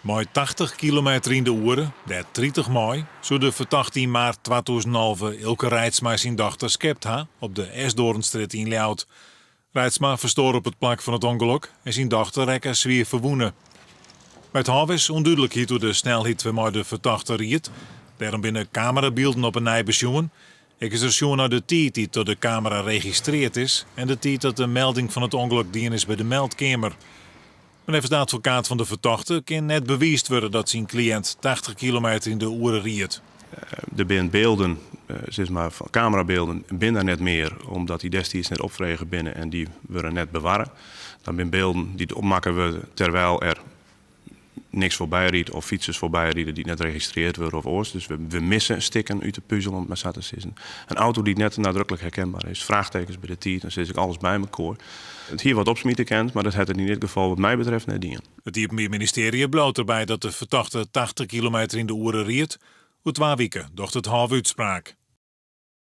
Mei 80 kilometer yn de oere, dêr't 30 mei, soe de fertochte yn maart 2011 Eelke Reitsma syn dochter skept ha op de Esdoornstrjitte yn Ljouwert. Reitsma ferstoar op it plak fan it ûngelok en syn dochter rekke swier ferwûne. By it hôf is ûndúdlikheid oer de snelheid wêrmei de fertochte ried. Dêrom binne kamerabylden op 'e nij besjoen. Ek is der sjoen nei de tiid dy't troch de kamera registreard is en de tiid dat de melding fan it ûngelok dien is by de meldkeamer. Mar neffens de advokaat fan de fertochte kin net bewiisd wurde dat syn kliïnt 80 kilometer yn de oere ried. Der binne bylden, sis mar kamerabylden, binne der net mear omdat dy destiids net opfrege binne en dy wurde net bewarre. Dan binne bylden dy't opmakke wurde terwyl er niks foarby rydt of fytsers foarby ride dy't net registreard wurde of oars. Dus we misse stikken út de puzel om it mar sa te sizzen. In auto dy't net nadruklik herkenbaar is, fraachtekens by de tiid, dan sis ik alles by mekoar. It hie wat opsmite kind, mar dat hat it yn dit gefal wat my betreft net dien. It Iepenbier Ministearje bliuwt derby dat de fertochte 80 kilometer yn de oere ried. Oer twa wike docht it hôf útspraak.